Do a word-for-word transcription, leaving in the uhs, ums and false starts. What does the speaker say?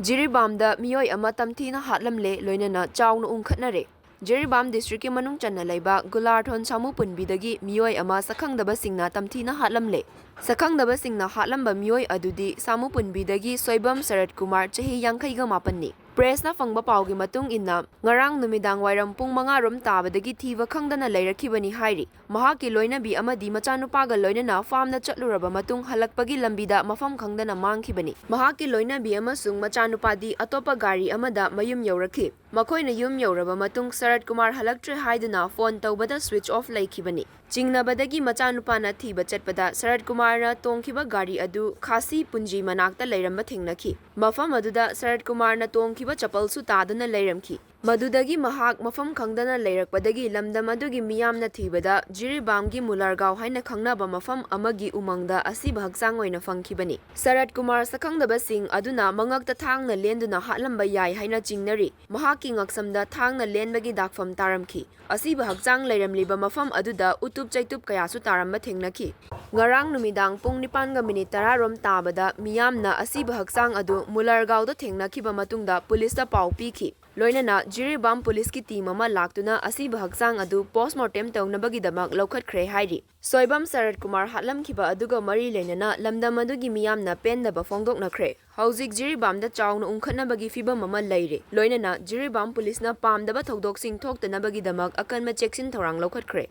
ꯖꯤꯔꯤꯕꯥꯝꯗ ꯃꯤꯑꯣꯏ ꯑꯃ ꯇꯝꯊꯤꯅ ꯍꯥꯠꯂꯝꯂꯦ, ꯂꯣꯏꯅꯅ ꯆꯥꯎꯅ ꯎꯪꯈꯠꯅꯔꯦ꯫ ꯖꯤꯔꯤꯕꯥꯝ district ꯀꯤ ꯃꯅꯨꯡ ꯆꯟꯅ ꯂꯩꯕ ꯒꯨꯂꯥꯔꯊꯣꯟ ꯁꯥꯃꯨ ꯄꯨꯟꯕꯤꯗꯒꯤ ꯃꯤꯑꯣꯏ ꯑꯃ ꯁꯛꯈꯪꯗꯕꯁꯤꯡꯅ ꯇꯝꯊꯤꯅ ꯍꯥꯠꯂꯝꯂꯦ꯫ ꯁꯛꯈꯪꯗꯕꯁꯤꯡꯅ ꯍꯥꯠꯂꯝꯕ ꯃꯤꯑꯣꯏ ꯑꯗꯨꯗꯤ ꯁꯥꯃꯨ ꯄꯨꯟꯕꯤꯗꯒꯤ ꯁꯣꯏꯕꯝ ꯁꯔꯠ ꯀꯨꯃꯥꯔ, ꯆꯍꯤ ꯌꯥꯡꯈꯩꯒ ꯃꯥꯄꯟꯅꯤ꯫ Press ꯅ ꯐꯪꯕ ꯄꯥꯎꯒꯤ ꯃꯇꯨꯡ ꯏꯟꯅ, ꯉꯔꯥꯡ ꯅꯨꯃꯤꯗꯥꯡ ꯋꯥꯏꯔꯝ ꯄꯨꯡ ꯃꯉꯥ ꯔꯣꯝ ꯇꯥꯕꯗꯒꯤ ꯊꯤꯕ ꯈꯪꯗꯅ ꯂꯩꯔꯛꯈꯤꯕꯅꯤ ꯍꯥꯏꯔꯤ꯫ ꯃꯍꯥꯛꯀꯤ ꯂꯣꯏꯅꯕꯤ ꯑꯃꯗꯤ ꯃꯆꯥꯅꯨꯄꯥꯒ ꯂꯣꯏꯅꯅ farm ꯗ ꯆꯠꯂꯨꯔꯕ ꯃꯇꯨꯡ ꯍꯜꯂꯛꯄꯒꯤ ꯂꯝꯕꯤꯗ ꯃꯐꯝ ꯈꯪꯗꯅ ꯃꯥꯡꯈꯤꯕꯅꯤ꯫ ꯃꯍꯥꯛꯀꯤ ꯂꯣꯏꯅꯕꯤ ꯑꯃꯁꯨꯡ ꯃꯆꯥꯅꯨꯄꯥꯗꯤ ꯑꯇꯣꯞꯄ ꯒꯥꯔꯤ ꯑꯃꯗ ꯃꯌꯨꯝ ꯌꯧꯔꯛꯈꯤ꯫ ꯃꯈꯣꯏꯅ ꯌꯨꯝ ꯌꯧꯔꯕ ꯃꯇꯨꯡ ꯁꯔꯠ ꯀꯨꯃꯥꯔ ꯍꯜꯂꯛꯇ꯭ꯔꯦ ꯍꯥꯏꯗꯨꯅ phone ꯇꯧꯕꯗ switch off ꯂꯩꯈꯤꯕꯅꯤ꯫ ꯆꯤꯡꯅꯕꯗꯒꯤ ꯃꯆꯥꯅꯨꯄꯥꯅ ꯊꯤꯕ ꯆꯠꯄꯗ ꯁꯔꯠ ꯀꯨꯃꯥꯔꯅ ꯇꯣꯡꯈꯤꯕ ꯒꯥꯔꯤ ꯑꯗꯨ ꯈꯥꯁꯤ ꯄꯨꯟꯖꯤ ꯃꯅꯥꯛꯇ ꯂꯩꯔꯝꯕ ꯊꯦꯡꯅꯈꯤ꯫ ꯃꯐꯝ ꯑꯗꯨꯗ ꯁꯔꯠ ꯀꯨꯃꯥꯔꯅ ꯇꯣꯡꯈꯤꯕ ꯆꯄꯜꯁꯨ ꯇꯥꯗꯨꯅ ꯂꯩꯔꯝꯈꯤ꯫ ꯃꯗꯨꯗꯒꯤ ꯃꯍꯥꯛ ꯃꯐꯝ ꯈꯪꯗꯅ ꯂꯩꯔꯛꯄꯗꯒꯤ ꯂꯝꯗꯝ ꯑꯗꯨꯒꯤ ꯃꯤꯌꯥꯝꯅ ꯊꯤꯕꯗ ꯖꯤꯔꯤꯕꯥꯝꯒꯤ ꯃꯨꯂꯔꯒꯥꯎ ꯍꯥꯏꯅ ꯈꯪꯅꯕ ꯃꯐꯝ ꯑꯃꯒꯤ ꯎꯃꯪꯗ ꯑꯁꯤꯕ ꯍꯛꯆꯥꯡ ꯑꯣꯏꯅ ꯐꯪꯈꯤꯕꯅꯤ꯫ ꯁꯔꯠ ꯀꯨꯃꯥꯔ ꯁꯛꯈꯪꯗꯕꯁꯤꯡ ꯑꯗꯨꯅ ꯃꯉꯛꯇ ꯊꯥꯡꯅ ꯂꯦꯟꯗꯨꯅ ꯍꯥꯠꯂꯝꯕ ꯌꯥꯏ ꯍꯥꯏꯅ ꯆꯤꯡꯅꯔꯤ꯫ ꯃꯍꯥꯛꯀꯤ ꯉꯛꯁꯝꯗ ꯊꯥꯡꯅ ꯂꯦꯟꯕꯒꯤ ꯗꯥꯛꯐꯝ ꯇꯥꯔꯝꯈꯤ꯫ ꯑꯁꯤꯕ ꯍꯛꯆꯥꯡ ꯂꯩꯔꯝꯂꯤꯕ ꯃꯐꯝ ꯑꯗꯨꯗ ꯎꯇꯨꯞ ꯆꯩꯇꯨꯞ ꯀꯌꯥꯁꯨ ꯇꯥꯔꯝꯕ ꯊꯦꯡꯅꯈꯤ꯫ ꯉꯔꯥꯡ ꯅꯨꯃꯤꯗꯥꯡ ꯄꯨꯡ ꯅꯤꯄꯥꯟꯒ ꯃꯤꯅꯤꯠ ꯇꯔꯥ ꯔꯣꯝ ꯇꯥꯕꯗ ꯃꯤꯌꯥꯝꯅ ꯑꯁꯤꯕ ꯍꯛꯆꯥꯡ ꯑꯗꯨ ꯃꯨꯂꯔꯒꯥꯎꯗ ꯊꯦꯡꯅꯈꯤꯕ ꯃꯇꯨꯡꯗ ꯄꯨꯂꯤꯁꯇ ꯄꯥꯎ ꯄꯤꯈꯤ꯫ ꯂꯣꯏꯅꯅ ꯖꯤꯔꯤꯕꯥꯝ ꯄꯨꯂꯤꯁꯀꯤ team ꯑꯃ ꯂꯥꯛꯇꯨꯅ ꯑꯁꯤꯕ ꯍꯛꯆꯥꯡ ꯑꯗꯨ post mortem ꯇꯧꯅꯕꯒꯤꯗꯃꯛ ꯂꯧꯈꯠꯈ꯭ꯔꯦ ꯍꯥꯏꯔꯤ꯫ ꯁꯣꯏꯕꯝ ꯁꯔꯠ ꯀꯨꯃꯥꯔ ꯍꯥꯠꯂꯝꯈꯤꯕ ꯑꯗꯨꯒ ꯃꯔꯤ ꯂꯩꯅꯅ ꯂꯝꯗꯝ ꯑꯗꯨꯒꯤ ꯃꯤꯌꯥꯝꯅ ꯄꯦꯟꯗꯕ ꯐꯣꯡꯗꯣꯛꯅꯈ꯭ꯔꯦ꯫ ꯍꯧꯖꯤꯛ ꯖꯤꯔꯤꯕꯥꯝꯗ ꯆꯥꯎꯅ ꯎꯪꯈꯠꯅꯕꯒꯤ ꯐꯤꯚꯝ ꯑꯃ ꯂꯩꯔꯦ꯫ ꯂꯣꯏꯅꯅ ꯖꯤꯔꯤꯕꯥꯝ ꯄꯨꯂꯤꯁꯅ ꯄꯥꯝꯗꯕ ꯊꯧꯗꯣꯛꯁꯤꯡ ꯊꯣꯛꯇꯅꯕꯒꯤꯗꯃꯛ ꯑꯀꯟꯕ ꯆꯦꯛꯁꯤꯟ ꯊꯧꯔꯥꯡ ꯂꯧꯈꯠꯈ꯭ꯔꯦ꯫